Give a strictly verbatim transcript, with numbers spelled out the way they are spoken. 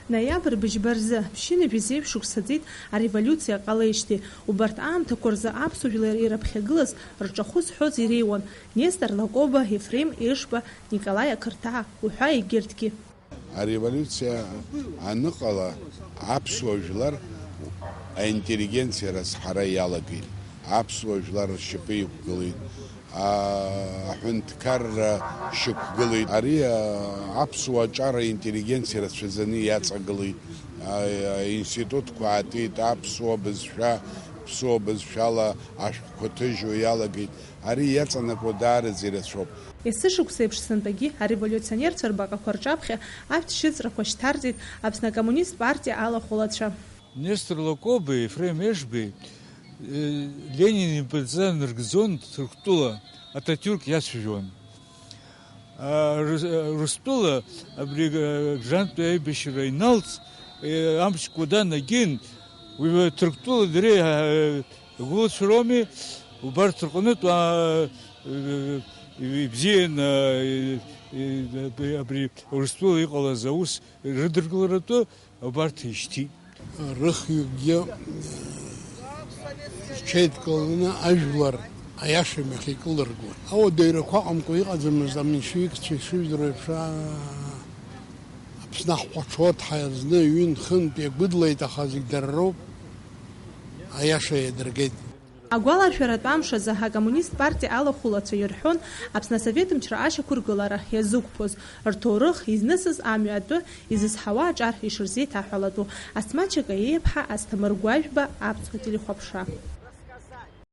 Ноиабр быжьба рзы, ԥшьынҩажәи зеижә шықәса ҵит ареволиуциа ҟалеижьҭеи. Убарҭ аамҭақәа рзы аԥсуа жәлар ираԥхьагылаз, рҿахәы зҳәоз иреиуан Нестор Лакоба, Ефрем Ешба, Николаи Ақырҭаа уҳәа егьырҭгьы. Ареволиуциа аныҟала, аԥсуа жәлар аинтеллигенциа рызҳара иалагеит. Аԥсуа жәлар ршьапы иқәгылеит. А, аҳәынҭқарра шьақәгылеит. Ари, а, аԥсуа аҿар аинтеллигенциа рацәаӡаны иаҵагылеит. А, аинститутқәа аатит, аԥсуа бызшәа, ԥсуа бызшәала ашәҟәқәа ҭыжьуа иалагеит. Ари иаҵанакуа даараӡа ирацәоуп. Есышықәса еиԥш сынтәагьы ареволиуционерцәа рбаҟақәа рҿаԥхьа ашәҭшьыҵәрақәа шьҭарҵеит Аԥсны акоммунист партиа алахәылацәа. Нестор Лакоби, Ефрем Ешби, э, Ленин импыҵа ныргӡон Ҭырқәтәыла, Ататиурк иацәажәон. А, Рус-, Урыстәыла абри, э, граждантәи аибашьра иналҵ, э, амчқәа данагин, уи Ҭырқәтәыла дара, э, игәылацәа роуми, убарҭ рҟнытә, а, э, ибзиан, а, э, э, абри Урыстәыла иҟалаз аус рыдыркыларатәы убарҭ ишьҭит. Рыхҩыкгьы, э, рҽеидкыланы ажәлар аиаша имҩахь икылыргон. Ауадаҩрақәа аҟамкәа иҟаӡамызт аменшевикцәа ишыжәдыруа еиԥш, аа, Аԥсны аҳәаҽуаҭҳаи зны ҩынтә-хынтә иагәыдлеит, аха зегь дара роуп, аиаша иадыргеит. Агәаларшәаратә амш азы акоммунист партиа алахәылацәа ирҳәон, Аԥсны асовет мчра ашьақәыргылара иазықәԥоз, рҭоурых, изнысыз амҩа атәы, изызҳауа аҿар ишырзеиҭаҳәалатәу. Асҭмаҭ Чакаиеиԥҳа, Асҭамыр Гәажәба, Аԥсуа телехәаԥшра.